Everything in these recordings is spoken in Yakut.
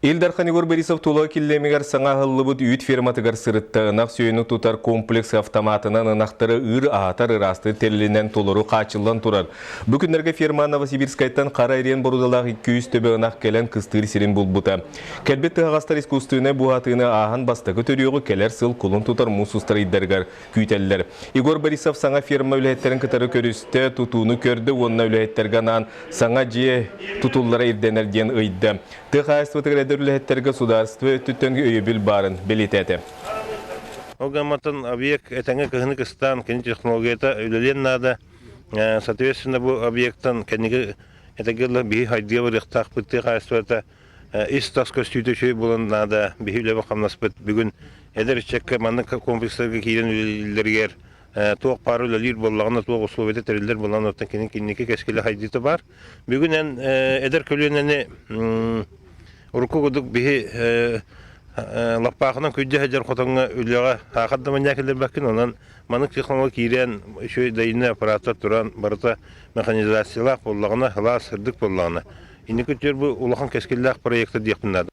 Ил Дархан Егор Борисов Тула Киллэмигэр саҥа аһыллыбыт үүт ферматыгар сырытта. Ынах сүөһүнү тутар комплекс автоматынан ынахтары ыыр аһатар ыраастыыр тэрилинэн толору хааччыллан турар. Бу күннэргэ ферма Новосибирскайтан хара эриэн боруодалаах 200 төбө ынах кэлэн кыстыыр сирин булбута. Кэлбит тыһаҕастар искусственнай буоһатыыны ааһан бастакы төрүөҕү кэлэр сыл кулун тутар муус устар ыйдарыгар күүтэллэр. Егор Борисов саҥа ферма үлэһиттэрин кытары көрүстэ, тутууну көрдө уонна үлэһиттэргэ анаан саҥа дьиэ тутуллара ирдэнэр диэн ыйда. Тыа хаһаайыстыбатыгар эдэр үлэһиттэргэ судаарыстыба өттүттэн өйөбүл баарын бэлиэтээтэ. Ол гамматын объект этэҥҥэ кыһыны кыстаан кини технологията үлэлиэн наада. Соответственно, бу объектан кэнники этэгилла биһи хайдыа барыахтаахпыт тыа хаһаайыстыбата ис-тас көстүүтэ үчүгэй буолан наада. Биһи үлэбэ хамнаспыт бүгүн эдэр ыччакка маннык комплекстарга киирэн үлэлииллэригэр туох баар үлэлиир буоллаҕына, туох условията тэриллэр буоллаҕына, оттон кини киники кэскилэ хайдыыта баар. Бүгүн эн эдэр көлүөнэни урукку курдук биһи лаппаахынан күддьэ сылдьар хотоҥҥо үлэҕэ хаахат да манньаа киллэрбэккин, онон маннык технология киирэн үчүгэй дайынный аппараттар туран барыта механизациялаах буоллаҕына, сылаас сырдык буоллаҕына, инники өттүгэр бу улахан кэскиллээх проектар диэхпин наада.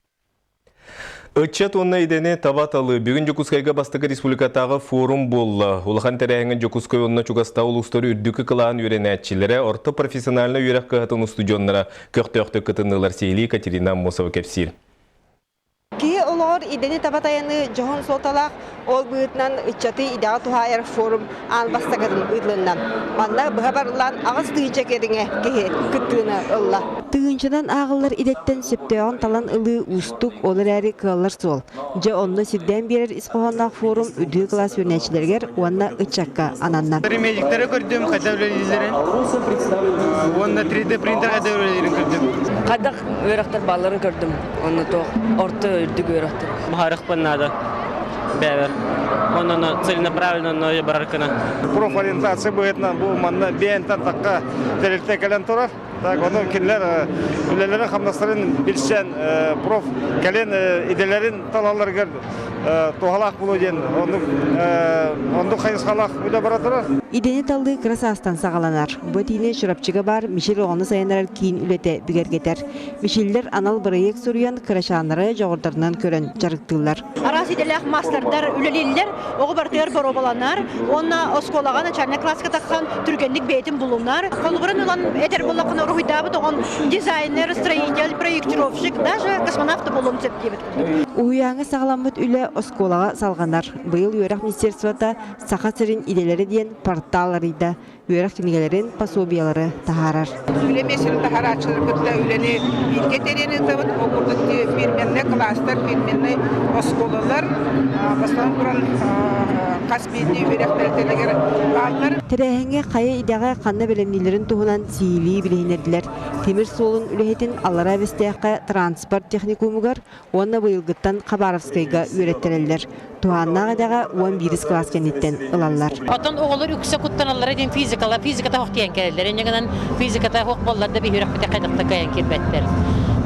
Ыччат уонна идэни таба талыы бүгүн Дьокуускайга бастакы республикатааҕы форум буолла. Улахан тэрээһиҥҥэ Дьокуускай уонна чугастааҕы улуустар үрдүкү кылаан үөрэнээччилэрэ, орто профессиональнай үөрэх кыһатын устудьуоннара көхтөөхтүк кытыннылар. Сиһилии Екатерина Аммосова кэпсиир. Киһи олоҕор идэни таба тайаныы дьоһун суолталаах, ол быһыытынан ыччаты идэҕэ туһаайар форум аан бастакытын ыытылынна. Манна быһа барыллаан 8000 кэриҥэ киһи кыттыыны ылла. Тыһыынчанан ааҕыллар идэттэн сөптөөҕүн талан ылыы уустук, ол эрээри кыаллар суол. Дьэ онно сирдээн биэрэр ис хоһоонноох форум үрдүкү кылаас үөрэнээччилэригэр уонна ыччакка ананна. Медиктары көрдүм, хайда үлэлииллэрин уонна 3D принтер хайда үлэлиирин көрдүм. Хайдах үөрэхтэр баалларын көрдүм. Онно туох орто үрдүк үөрэхтэр. Баһарыхпын наада. Бэбэр. Онон целенаправленно барар гына. Профориентация быһыытынан бу манна биэнтэн тахха тэрилтэ кэлэн турар. Так, ону кинилэр үлэлэрин хамнастарын билсэн проф кэлин идэлэрин талалларыгар туһалаах буолуо диэн оннук оннук хайысхалаах үлэ бара турар. Идэни талыы кыра саастан саҕаланар. Бу этиини Чурапчыга баар Мичил оҕону сайыннарар киин үлэтэ бигэргэтэр. Мичиллэр анал бырайыак суруйан, кырачааннары дьоҕурдарынан көрөн дьарыктыыллар. Араас идэлээх маастардар үлэлииллэр, оҕо барытыгар боруобаланар уонна оскуолаҕа начальнай класска тахсан түргэнник бэйэтин булунар. Холобурун ылан этэр буоллаххына, уруһуйдаабыт оҕон дизайнер, строитель, проектировщик, даже космонавт да буолуон сөп диэбит курдук. Уһуйааҥҥа саҕаламмыт үлэ оскуолаҕа салҕанар. Быйыл үөрэх министерствота Саха сирин идэлэрэ диэн портал арыйда. үөрэх кинигэлэрин, пособиелары таһаарар. Үлэ миэстэтин таһаарааччылары кытта үлэни бииргэ тэрийэн ыытабыт. Ол курдук фирменнай кылаастар, фирменнай оскуолалар бастатан туран хас биирдии үөрэх тэрилтэлэригэр бааллар. Тэрээһиҥҥэ хайа идэҕэ ханна бэлэмнииллэрин туһунан сиһилии билиһиннэрдилэр. Тимир суолун үлэһитин Аллараа Бэстээххэ транспорт техникумугар уонна быйылгыттан Хабаровскайга үөрэттэрэллэр. Туһааннаах идэҕэ 11 кылаас кэнниттэн ылаллар. Оттон оҕолор үксэ куттаналлара диэн физикала, физиката суох диэн кэлэллэр. Инньэ гынан физиката суох буоллар да биһи үрэхпитэ хайдах да кыайан киирбэттэр.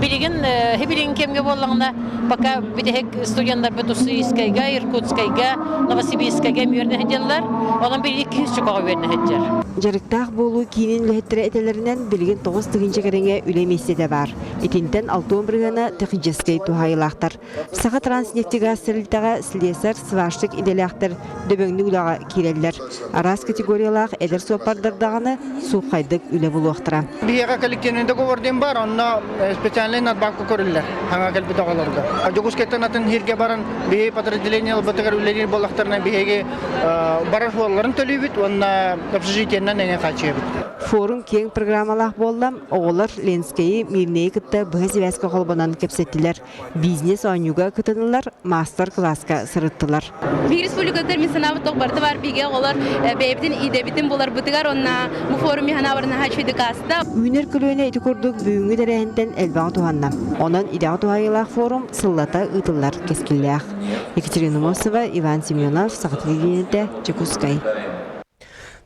Билигин билигин кэмҥэ буоллаҕына пока бүтэһик студеннарбыт Уссурийскайга, Иркутскайга, Новосибирскайга үөрэнэ сылдьаллар. Онон билигин 200 чокоҕо үөрэнэ сылдьар. Дьарыктаах буолуу киинин үлэһиттэрэ этэллэринэн, билигин 9000 кэриҥэ үлэ миэстэтэ баар. Итинтэн 60 бырыһыана техническэй туһаайыылаахтар. Саха Транснефтегаз тэрилтэҕэ слесарь, сварщик идэлээхтэр дөбөҥнүк үлэҕэ киирэллэр. Араас категориялаах эдэр суоппардар даҕаны сууххайдык үлэ булуохтара. Биһиэхэ коллективный договор диэн бар, онно специальный надбавка көрүллэр хаҥа кэлбит оҕолорго. Дьокуускайтан атын сиргэ баран биһи подразделение ылбытыгар үлэлиир буоллахтарына биһиги барар суолларын төлүүбүт уонна общежитиеннэн эҥин хааччыйабыт. Форум киэҥ программалаах буолла. Оҕолор Ленскэйи, Мирнэйи кытта быһа сибээскэ холбонон кэпсэттилэр. Бизнес-оонньууга кытыннылар, маастар-кылааска сырыттылар. Биир республикатыгар мин санаабыт туох барыта баар бигэ оҕолор бэйэбитин идэбитин буларбытыгар уонна бу форум миһанаабарын наһаа үчүгэйдик ааста. Үүнэр көлүөнэ ити курдук бүгүҥҥү тэрээһинтэн элбэҕи туһанна. Онон идэҕэ туһаайыылаах форум сыллата ыытыллар кэскиллээх. Екатерина Мосова, Иван Семенов, Саха телевидениетэ, Дьокуускай.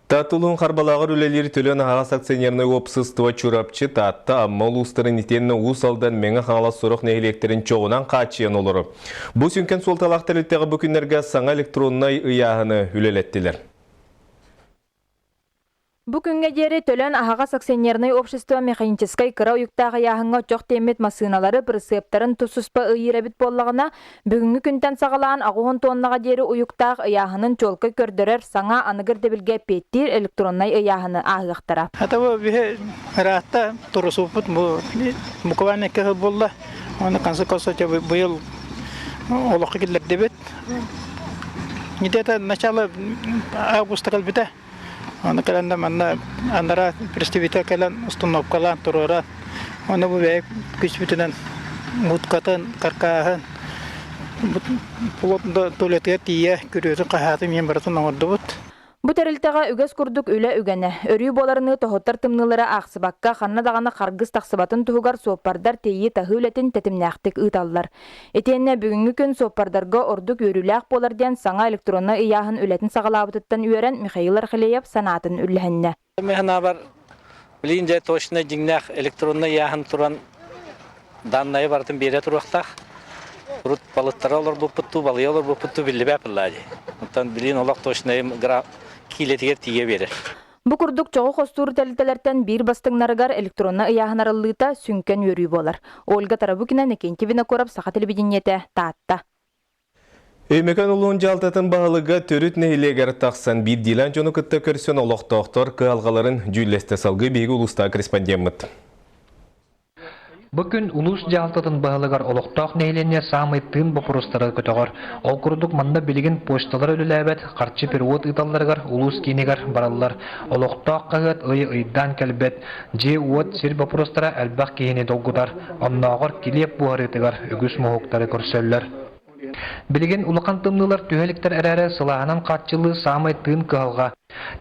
Таатта улууһун Харбалааҕар үлэлиир Төлөн аһаҕас акционернай уопсастыба Чурапчы, Таатта, Амма улуустарын итиэннэ Уус Алдан, Мэҥэ Хаҥалас сорох нэһилиэктэрин чоҕунан хааччыйан олорор. Бу сүҥкэн суолталаах тэрилтэҕэ бу күннэргэ саҥа электроннай ыйааһыны үлэлэттилэр. Бу күҥҥэ диэри Төлөн аһаҕас акционернай общество механическай кыра уйуктаах ыйааһыҥҥа чох тиэммит массыыналары прицептарын тус-туспа ыйыыр эбит буоллаҕына, бүгүҥҥү күнтэн саҕалаан 80 туоннаҕа диэри уйуктаах ыйааһынын чуолкай көрдөрөр саҥа аныгы ирдэбилгэ эппиэттиир электроннай ыйааһыны ааһыахтара. Это бу биһи ыраатта турусуппут бу буквально кыһыл буолла. Оны конце концов быйыл олоххо киллэрдибит. Где-то начало августа кэлбитэ. Аны кэлэн да манна анараа представитель кэлэн установкалаан туруоран, ону бу бэйэ күспүтүнэн муткатын, каркааһын, плотно туалетыгар тиийэ күрүөтүн хаһаатын миэн барытын оҥордубут. Бу тэрилтэҕэ үгэс курдук үлэ үгэнэ. Өрүү буоларыныы тоһуттар тымныылары аахсыбакка, ханна даҕаны харгыс тахсыбатын туһугар суоппардар тиэйии-таһыы үлэтин тэтимнээхтик ыыталлар. Итиэннэ бүгүҥҥү күн суоппардарга ордук үөрүүлээх буолар диэн саҥа электроннай ыйааһын үлэтин саҕалаабытыттан үөрэн Михаил Архилеев санаатын үллэһиннэ. Мин санаабар, билигин дьэ точно дьиҥнээх электроннай ыйааһын туран даннайы барытын биэрэ туруохтаах. Урут балыттара олорбуппут дуу, балыйа олорбуппут дуу биллибэт буоллаа дии. Оттон билигин олох точнай киилэтигэр тиийэ биэрэр. Бу курдук чоҕу хостуур тэрилтэлэртэн биир бастыҥнарыгар электроннай ыйааһын арыллыыта сүҥкэн үөрүү буолар. Ольга Тарабукина, Иннокентий Винокуров, Саха телевидениетэ, Таатта. Өймөкөөн улууһун дьаһалтатын баһылыга төрүт нэһилиэгэр тахсан биирдиилээн дьону кытта көрсөн олохтоохтор кыһалҕаларын дьүүллэстэ салгыы биһиги улуустааҕы корреспондеммыт. Бу күн улуус дьаһалтатын баһылыгар олохтоох нэһилиэнньэ саамай тыын боппуруостары көтөҕөр. Ол курдук манна билигин почталар үлэлээбэт, харчы перевод ыыталларыгар улуус киинигэр бараллар. Олохтоох хаһыат ый ыйдаан кэлбэт, дьиэ-уот, сир боппуруостара элбэх киһини долгутар. Оннооҕор килиэп буһарыытыгар үгүс моһуоктары көрсөллөр. Билигин улахан тымныылар түһэ иликтэр эрээри сылааһынан хааччыллыы саамай тыын кыһалҕа.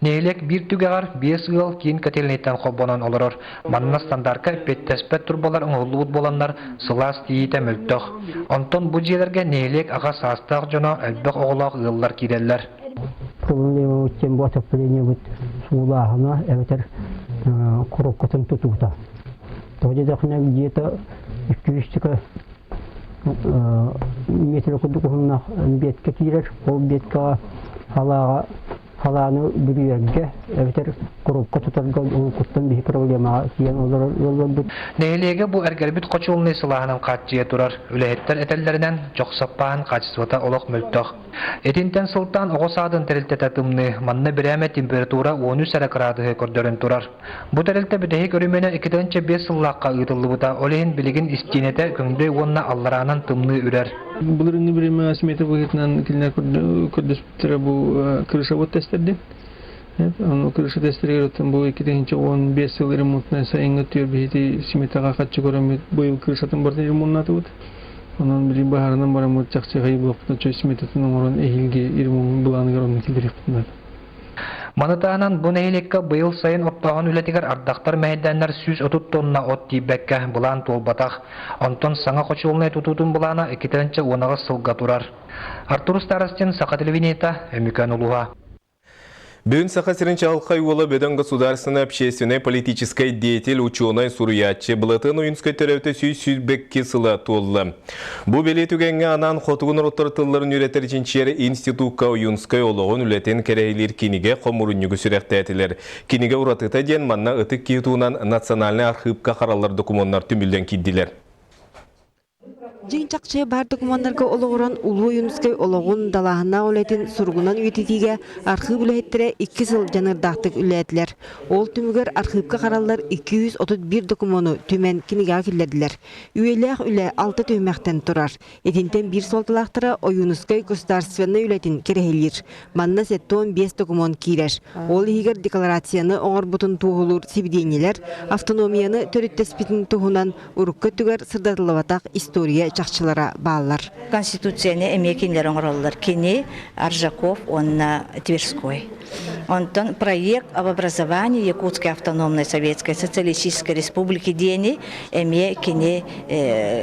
Нэһилиэк биир түгэҕэр биэс ыал киин котельнайтан холбонон олорор. Манна стандарка эппиэттэспэт турбалар оҥоһуллубут буоланнар сылаас тиийиитэ мөлтөх. Онтон бу дьиэлэргэ нэһилиэк аҕа саастаах дьоно элбэх оҕолоох ыаллар киирэллэр. Проблемабыт диэн бу отоплениебыт суулааһына эбэтэр коробкатын тутуута. Тоҕо диэтэххинэ где-то 200 метр курдук уһуннаах биэткэ киирэр. Ол биэткэҕэ халааҕа халааны бүрүйэргэ эбэтэр коробка тутарга уруккуттан биһи проблемаҕа тиийэн олорор ыалларбыт. Нэһилиэгэ бу эргэрбит хочуолунай сылааһынан хааччыйа турар. Үлэһиттэр этэллэринэн, чох саппааһын хаачыстыбата олох мөлтөх. Итинтэн сылтаан оҕо саадын тэрилтэтэ тымныы, манна бирээмэ температура 13 эрэ кыраадыһы көрдөрөн турар. Бу тэрилтэ бүтэһик өрөмүөнэ 2005 сыллаахха ыытыллыбыта, ол иһин билигин истиэнэтэ көҥдөй уонна аллараанан тымныы үрэр. Былырыыҥҥы бириэмэҕэ смета быһыытынан кинилэр көрдөспүттэрэ бу крышабыт тестэрдин. Ону крыша тестэригэр оттон бу 2015 сыл ремонтунан сайыҥҥы түөр биһити сметаҕа хаччы көрөммүт быйыл крышатын барытын ремоннатыбыт. Онон билигин баһаарынан бараммыт чахчы хайы булуохпутун чой сметатын оҥорон эһиилги ремонт былааныгар онно киллэриэхпитин наада. Маны таһынан бу нэһилиэккэ быйыл сайын оттооһун үлэтигэр ардахтар мэһэйдээннэр 130 тонна от тиийбэккэ былаан туолбатах. Онтон саҥа хочуолунай тутуутун былаана 2018 сылга турар. Артур Старостин, Саха телевидениета, Өмүкөн улууһа. Бүгүн Саха сирин чаҕылхай уола бөдөҥ государственнай общественнай политическай деятель, учуонай, суруйааччы Былатыан Ойуунскай төрөөбүтэ 122 сыла туолла. Бу бэлиэ түгэҥҥэ анаан хотугу норуоттар тылларын үөрэтэр чинчийэр институкка Ойуунскай олоҕун үлэтин кэрэһилиир кинигэ хомурунньугу сүрэхтээтилэр. Кинигэ уратыта диэн манна ытык киһи туһунан национальнай архыыпка хараллар докумуоннар түмүллэн киирдилэр. Дьиҥ чахчы баар докумуоннарга олоҕуран Улуу Ойуунускай олоҕун, далааһыннаах үлэтин суругунан үйэтитиигэ архыып үлэһиттэрэ икки сыл дьаныардаахтык үлэлээтилэр. Ол түмүгэр архыыпка хараллар 231 докумуону түмэн кинигэҕэ киллэрдилэр. Үйэлээх үлэ алта түһүмэхтэн турар. Итинтэн биир суолталаахтара Ойуунускай государственнай үлэтин кэрэһилиир. Манна 75 докумуон киирэр. Ол иһигэр декларацияны оҥорбутун туоһулуур сибидиэнньэлэр, автономияны төрүттэспитин туһунан урукку өттүгэр сырдатыллыбатах история чахчылара бааллар. Конституцияны эмиэ кинилэр оҥороллор. Кини Аржаков уонна Тверской. Онтон проект об образовании Якутской автономной Советской Социалистической Республики диэни эмиэ кини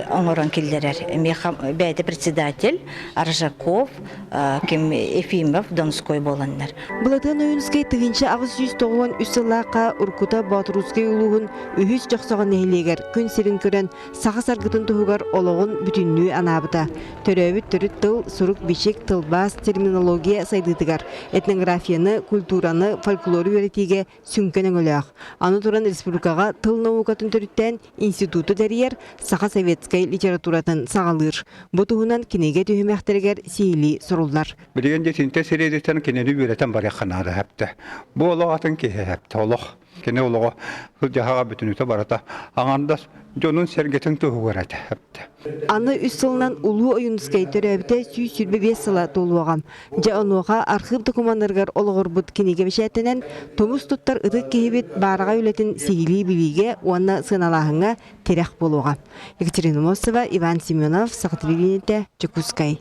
оҥорон киллэрэр. Эмиэ бэйэтэ председатель Аржаков, ким Ефимов, Донской буоланнар. Былатыан Ойуунускай 1893 сыллаахха Уркута Боотурусскай улууһун үһүс Дьохсоҕон нэһилиэгэр күн сирин көрөн саха саргытын туһугар олоҕун бүтүннүү анаабыта. Төрөөбүт төрүт тыл, сурук-бичик, тылбаас, терминология сайдыытыгар, этнографияны, культураны култуураны, фольклору үөрэтиигэ сүҥкэн өҥөлөөх. Аны туран республикаҕа тыл наукатын төрүттээн институту тэрийэр, саха советскай литературатын саҕалыыр. Бу туһунан кинигэ түһүмэхтэригэр сиһилии суруллар. Билигин дьэ сирэйдиттэн кинини үөрэтэн барыахха наада хэптэ. Бу олох атын киһи хэптэ олох. Кини олоҕо сылдьаһаҕа бүтүнүтэ барыта аҥардас дьонун-сэргэтин туһугар этэ. Аны үс сылынан Улуу Ойуунускай төрөөбүтэ 125 сыла туолуоҕа. Дьэ онуоха архыып докумуоннарыгар олоҕурбут кинигэ бэчээттэнэн, тумус туттар ытык киһибит баараҕай үлэтин сиһилии билиигэ уонна сыаналааһыҥҥа тирэх буолуоҕа. Екатерина Мосова, Иван Семенов, Саха телевидениетэ, Дьокуускай.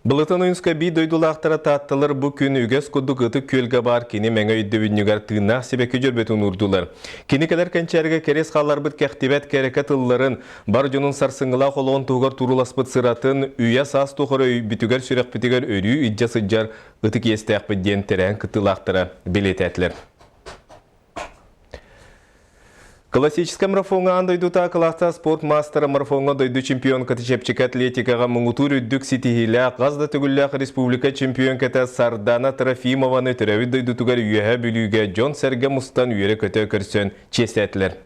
Былытын Ойуунскай биир дойдулаахтара таатталар бу күн үгэс курдук Ытык Күөлгэ баар кини мэҥэ өйдөбүнньүгэр тыыннаах сибэкки дьөрбөтүн уурдулар. Кини кэлэр кэнчээргэ кэриэс хаалларбыт кэхтибэт кэрэкэ тылларын, бар дьонун сарсыҥҥылаах олоҕун туһугар турууласпыт сыратын, үйэ-саас тухары өйбүтүгэр-сүрэхпитигэр өрүү илдьэ сылдьар ытык иэстээхпит диэн тэрээһин кыттыылаахтара бэлиэтээтилэр. Классическай марафоҥҥа аан дойдутаа кылаастаах спорт маастара марафоҥҥа дойду чемпионката чэпчэки атлетикаҕа муҥутуур үрдүк ситиһиилээх, хас да төгүллээх республика чемпионката Сардана Трофимованы төрөөбүт дойдутугар Үөһээ Бүлүүгэ дьон-сэргэ мустан үөрэ-көтө көрсөн чиэстээтилэр.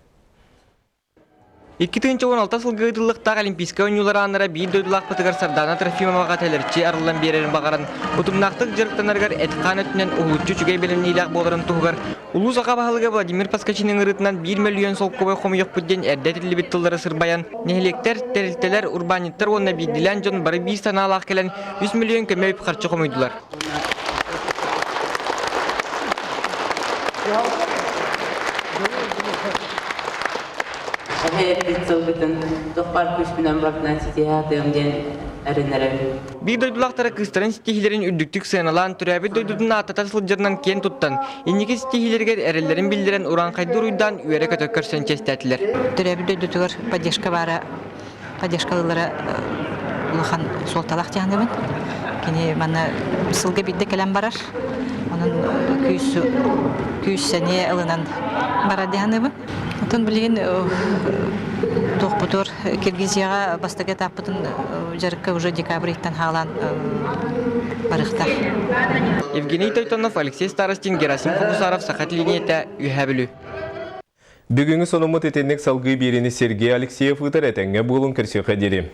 2016 сылга ыытыллыахтаах Олимпийскай оонньуулар ааннара биир дойдулаахпытыгар Сардана Трофимоваҕа тэлэрчи арыллан биэрэрин баҕаран, утумнаахтык дьарыктанарыгар эт-хаан өттүнэн уһулуччу үчүгэй бэлэмниилээх буоларын туһугар Улуус аҕа баһылыга Владимир Поскачин ыҥырыытынан 1 мөлүйүөн солкуобай хомуйуохпут диэн эрдэ этиллибит тыллары сырбайан, нэһилиэктэр, тэрилтэлэр, урбаанньыттар уонна биирдиилээн дьон бары биир санаалаах кэлэн 3 мөлүйүөн көмө үп-харчы хомуйдулар. Эһээбит сылгытын туох баар күүспүнэн барытынан ситиһэ сатыам диэн эрэнэрэбин. Биир дойдулаахтара кыыстарын ситиһиилэрин үрдүктүк сыаналаан, төрөөбүт дойдутун ааттата сылдьарынан киэн туттан, инники ситиһиилэригэр эрэллэрин биллэрэн урааҥхайдыы уруйдаан үөрэ-көтө көрсөн чиэстээтилэр. Төрөөбүт дойдутугар поддержка баара, поддержкалыылара улахан суолталаах дьаһанабын. Кини манна сылга биирдэ кэлэн барар. Онон күүс күүс сэниэ ылынан барар дьаһанабын. Оттон билигин туохпутугар Киргизияҕа бастакы этаппытын дьарыкка уже декабрь ыйтан хаалаан барыахтаах. Евгений Тойтонов, Алексей Старостин, Герасим Хобусаров, Саха телевидениетэ, Үөһээ Бүлүү. Бүгүҥҥү сонуммут итинник салгыы биэриини Сергей Алексеев ыытар этэҥҥэ буолун көрсүөххэ диэри.